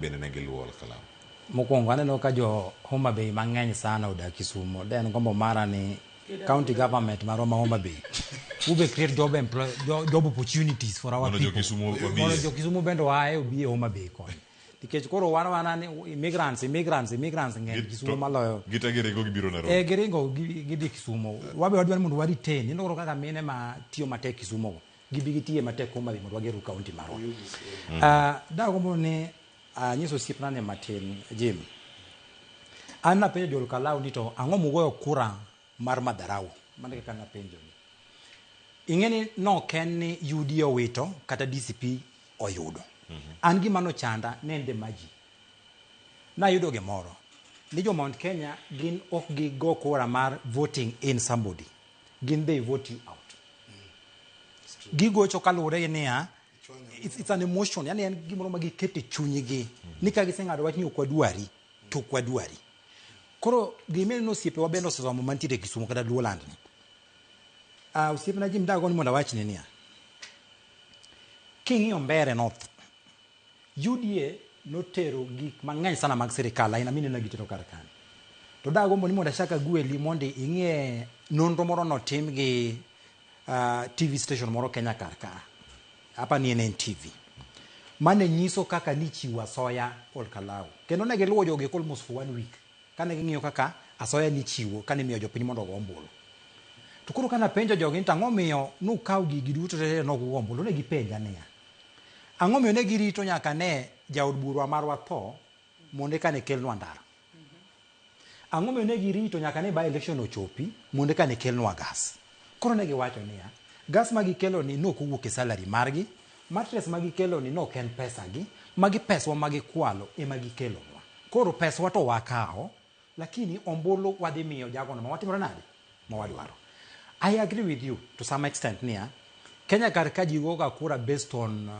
Bende ne giluwo Olkalau. Mokwongo aneno ka jo Homa Bay mang'eny sana odak Kisumo. De en gombo mara ni county government marwa ma Homa Bay ube create job opportunities for our Mondo jo people. Kisumu obi. Mondo jo Kisumu bende oae obi e Homa Bay koni. Nikech koro wan wana ni immigrants, immigrants, immigrants ng'eny Kisumu maloyo. Gite giringo gibiro Nairobi. Eh, giringo gidhi Kisumo. Wabe wadwa ni mondo wa retain. Ineno koro kaka mine ma tiyo matek Kisumo go. Gibi gitiye matek Homa Bay mondo wageru county marwa. Dagombo ni anyiso osiepna ni matin Jim. An napenjo jo Olkalau ni to ang'o mugoyo kura mar madharau? Mano e kaka napenjo gi. Ing'e ni nok en ni UDA owito kata DCP oyudo. An gima nochanda ne en the margin. Nayudo gimoro ni jo Mount Kenya gin ok gigo kura mar voting in somebody. Gin they vote you out. Gigocho kaluwore gi niya, it's an emotion, yani en gimoro ma giketo e chunygi ni ka giseng'ado wach ni ok wadwari to ok wadwari. Koro gima ineno osiepewa bende osesomo mantiere Kisumu kata Luoland ni. Osiepna Jim dago ni mondo awachni niya, king'iyo Mbeere North, UDA notero gik mang'eny sana mag sirikal aina mineno gitero kar kanyo. To dagombo ni mondo achak agweli mondo ing'e nonro moro notim gi TV station moro Kenya kar ka. Apa ni en NTV. Mane nyiso kaka nichiwo asoya Olkalau. Kendo ne giluwo jogi almost for one week. Kane ging'iyo kaka asoya nichiwo kane imiyo jopiny mondo ogo ombulu. To koro kane apenjo jogi ni to ang'o miyo nukawo gigi duto te ne ok ugo ombulu, ne gipenja niya, ang'o miyo ne girito nyaka ne jaod burwa marwa tho mondo eka ne kelnwa ndara? Ang'o miyo ne girito nyaka ne by election ochopi mondo eka ne kelnwa gas? Koro ne giwacho niya, gas ma gikelo ni nok owuok e salary margi, mattress ma gikelo ni nok en pesa gi, magi peswa ma gikwalo ema gikelonwa. Koro peswa to wakawo, lakini ombulu wadhi miyo jagono ma watimore nade? Ma wadwaro. I agree with you to some extent niya, Kenya kar ka ji goga kura based on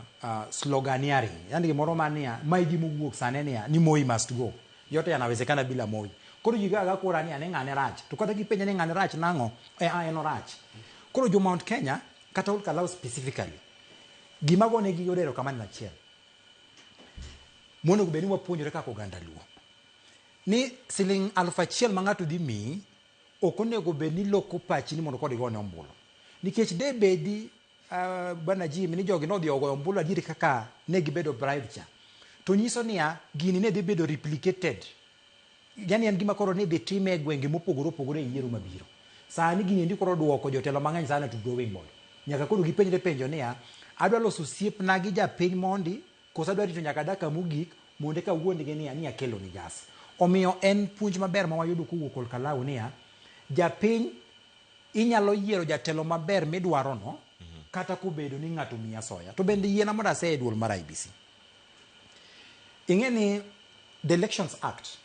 sloganeering. Yani gimoro ma niya, ma e gima owuok sani niya, ni Moi must go. Yote yanawezekana bila Moi. Koro ji goga kura niya, ni ng'ane rach. To kata kipenje ni ng'ane rach nang'o, en orach. Koro jo Mount Kenya, kata Ol Kalou specifically, gima gonegi godo erokamano en achiel. Monego bed ni wapuonjore kaka oganda Luo. Ni siling 1000 ma ng'ato dhi miyi, ok onego bed ni loko pachi ni mondo kod igone ombulu. Nikech de bedi Bwana Jim ni jogi nodhi ogoyo ombulu adieri kaka ne gibedo bribe cha. To nyiso niya, gini ne dhi bedo replicated. Yani en gima koro ne dhi time e gwenge mopogore opogore e yiero mabiro. Sani gini endi koro duoko jotelo mang'eny sana to drawing board. Nyaka koro gipenjre penjo niya, adwa loso osiepna gi japiny mondi, koso adwa rito nyaka dakika mogik mondo eka awuondgi niya ni akelo ni gas. Omiyo en puonj maber ma wayudo kowuok Olkalau niya, japiny inyalo yiero jatelo maber midwaro no, kata kobedo ni ng'ato miyi asoya. To bende yiena mondo aseye duol mar IEBC. Ing'e ni The Elections Act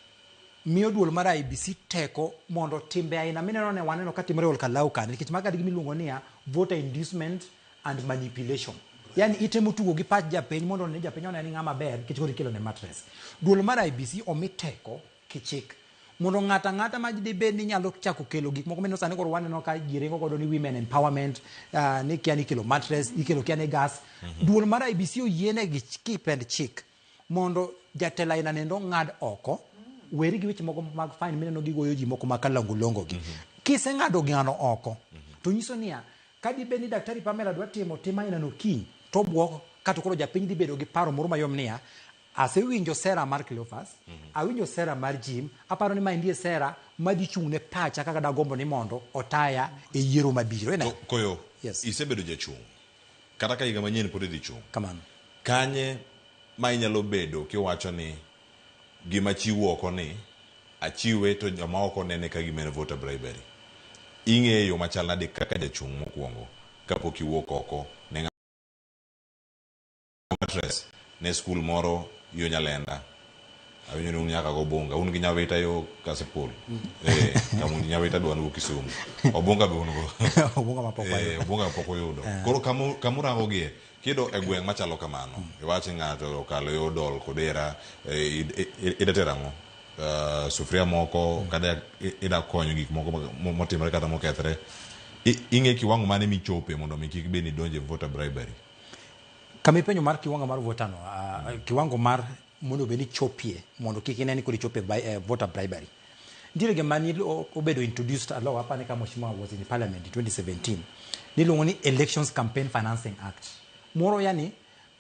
miyo duol mar IEBC teko mondo timbe aina mineno ne waneno katimore Olkalau kani, nikech maga gima iluongo niya voter inducement and manipulation. Yani itemo tugo gi pach japiny mondo ne japiny one ni ng'ama ber nikech koro ikelo ne mattress. Duol mar IEBC omi teko kichik mondo ng'ato ang'ata ma dibed ni nyalo chako kelo gik moko mineno sani koro waneno ka ji ringo godo ni women empowerment, ni kia ni ikelo mattress, ikelo kia ni gas. Duol mar IEBC oyiene gi kipend chik mondo jatelo aina nendo ng'ad oko, weri gi weche moko mag fine mineno gigoyo ji moko ma kalongolongo gi. Kiseng'ado ng'ano oko, to nyiso niya, ka dibed ni Daktari Pamela dwa timo tim aina no kiny, to obwok kato koro japiny dhi bedo gi paro moro mayom niya, asewinjo sera mar Cleophas, awinjo sera mar Jim, aparo ni maendi e sera madhi chung' ne pacha kaka dagombo ni mondo otaya e yiero mabiro. Ineno? To koyo, Yes. isebedo jachung'. Kata ka higa manyien pod idhi chung'. Kamano. Kanye ma inyalo bedo kiwacho ni gima chiwo oko ni achiwe to joma oko nene ka gima en voter bribery. Ing'eyo yo machal nade kaka jachung' mokwongo kapok iwuok oko ne ng'ato mattress ne skul moro yo Nyalenda. Awinjo ni un nyaka go Obunga. Un gi Nyawita yo Kasipul. Kama un Nyawita dwa nuo Kisumu. Obunga be un go. Obunga ma pok wayudo. Obunga pok uyudo. Koro kamurango gie, kiyudo e gweng' machalo kamano, iwach ni ng'ato okalo yo Dol Kodera, ida tero ang'o? Sufuria moko, kata ida konyo gik moko motimore kata mokethre. Ing'e kiwango mane michope mondo mi kik bed ni idonje voter bribery? Kama ipenjo mar kiwango mar voter no, kiwango mar mondo bed ni chopie mondo kik ine ni koro ichope voter bribery. Nitiere gima ni obedo introduced a law, apani ka Mheshimiwa was in parliament in 2017, niluongo ni Elections Campaign Financing Act. Moro yani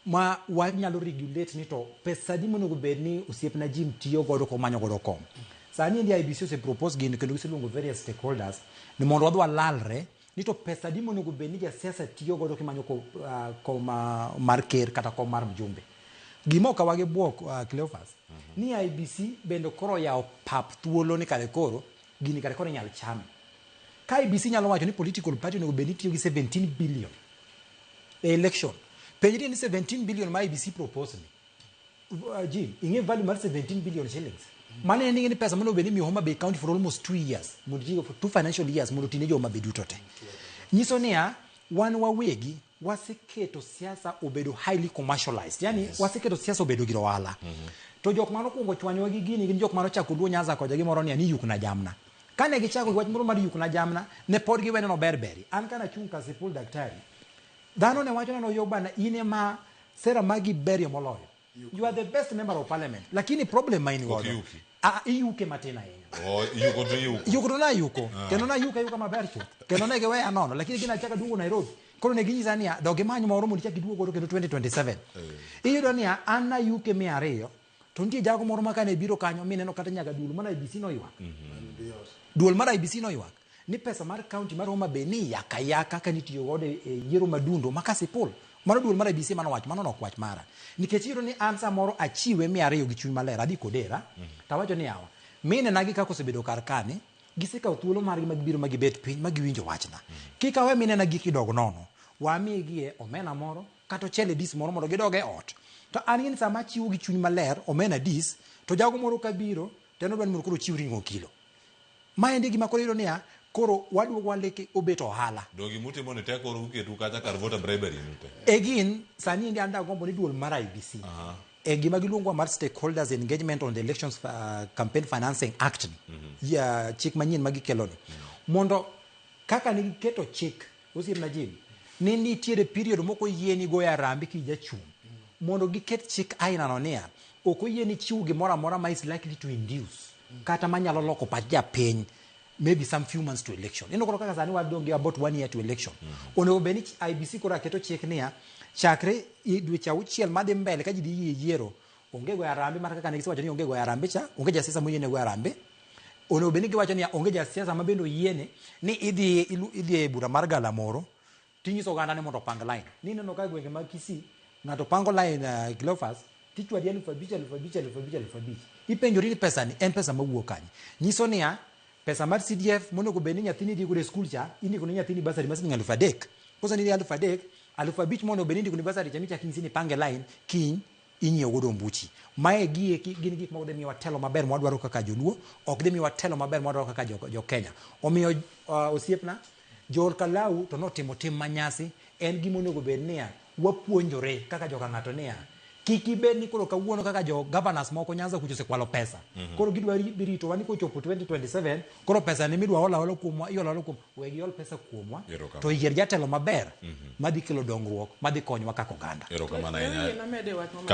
ma wanyalo regulate ni to pesa adi monego bed ni osiepna Jim tiyo godo komanyo godo kom. Sani endi IEBC ose propose gini kendo giseluongo various stakeholders ni mondo wadhi walalre ni to pesa adi monego bed ni jasiasa tiyo godo kimanyo kom mar ker kata kom mar mjumbe. Gima ok kawa gi buok, Cleophas, ni IEBC bende koro oyawo pap thuolo ni kare koro gini kare koro inyal chame. Ka IEBC nyalo wacho ni political party onego bed ni tiyo gi 17 billion e election, penjri ni 17 billion ma IEBC propose ni, Jim, ing'e value mar 17 billion shillings? Mano en ni pesa monego bed ni miyo Homa Bay County for almost 2 years, mondo tigo for 2 financial years, mondo otine jo Homa Bay duto te. Nyiso niya, wan wawegi waseketo siasa obedo highly commercialized, yani waseketo siasa obedo gir ohala. To jok manokwongo chwanyowa gi gini gin jok manochako luo Nyanza kocha gimoro niya ni yuk na jamna. Kane gichako gi wach moro mar yuk na jamna, ne pod giwene nober beri. An kana chung' Kasipul, daktari, dhano ne wacho neno yo bana, in ema sera magi berie moloyo, you are the best member of parliament, lakini problem ma in godo iyuki. Ah, iyuke matin ahinya. O, iyuko to iyuko. Yuko to nayuko kendo nayuko ayuka maber chuth, kendo ne giweya nono, lakini gina achaka duogo Nairobi, koro ne ginyisa niya dog imany moro mondo ichak iduog godo kendo 2027. Iyudo niya an nayuke 200, to nitie jago moro ma kane biro kanyo mineno kata nyaka duol mar IEBC noywak. Duol mar IEBC noywak ni pesa mar county mar Homa Bay ni yaka yaka ka nitiyo godo e yiero madundo ma Kasipul. Mano duol mar IEBC mano wach, mano nok wach mara, nikech iyudo ni an samoro achiwe 200 gi chuny maler, adhi kodera tawacho ni yawa mine na gi kaka osebedo kar kani, gisekawo thuolo margi magibiro ma gibet piny ma giwinjo wachna. Kik awe mine na gik idog nono, wamigie omena moro kata ochele dis moro mondo gidog e ot. To an gini sama achiwo gi chuny maler omena dis, to jago moro kabiro to en odwa ni mondo koro ochiw ring'o kilo. Maendi gima koro iyudo niya koro waduogo waleke obet ohala. Donge gimutimo ni tek koro uketu kacha kar voter bribery ni te. Again, sani endi an dagombo ni duol mar IEBC e gima giluongo mar stakeholders engagement on the Elections Campaign Financing Act ni, ya chik manyien ma gikelo ni, mondo kaka ne giketo chik, osiepna Jim, ni nitiere period moko yieni goyo arambe kijachung', mondo giket chik aina no niya ok oyieni chiwo gimoro amora ma is likely to induce kata manyalo loko pach japiny maybe some few months to election. Ineno koro kaka sani wadong' gi about one year to election, onego bed ni IEBC koro aketo chik niya chakre dweche 6 madhi mbele ka ji dhi yie yiero, onge goyo arambe mar kaka ne gisewacho ni onge goyo arambe cha, onge jasiasa moyiene goyo arambe. Onego bed ni giwacho niya onge jasiasa ma bende oyiene ni idhi e bura mar galamoro tinyiso oganda ni mondo opang line. Nineno ka gwenge mag Kisii ng'ato pango line, Cleophas, tichwadi 5,000, 5,000, 5,000, 5,000. Ipenjori ni pesa ni en pesa mawuok kanye? Nyiso niya pesa mar CDF monego bed ni nyathini dhi godo e skul cha, indiko ne nyathini bursary mar siling 3,000. Koso ni 3,000, 5,000 mondo bed ni indiko ni bursary cha, michak inyisi ni pange line kiny inyiewo godo ombuchi. Mae gieki gin gik ma dhi miyowa telo maber mwadwaro kaka joluo, ok dhi miyowa telo maber mwadwaro kaka jo Kenya. Omiyo osiepna, jo Kalau to notimo tim manyasi, en gima onego bed niya wapuonjore kaka joka ng'ato niya kik ibed ni koro kawuono kaka jo governors moko Nyanza kucho osekwalo pesa. Koro gidwa ritowa ni kochopo 2027 koro pesa ni midwa hola hola kuomwa, iolo hola kuom we giol pesa kuomwa Erokamano. to yier jatelo maber madhi kelo dongruok madhi konyowa kaka oganda. Erokamano ahinya. Namede wach moro.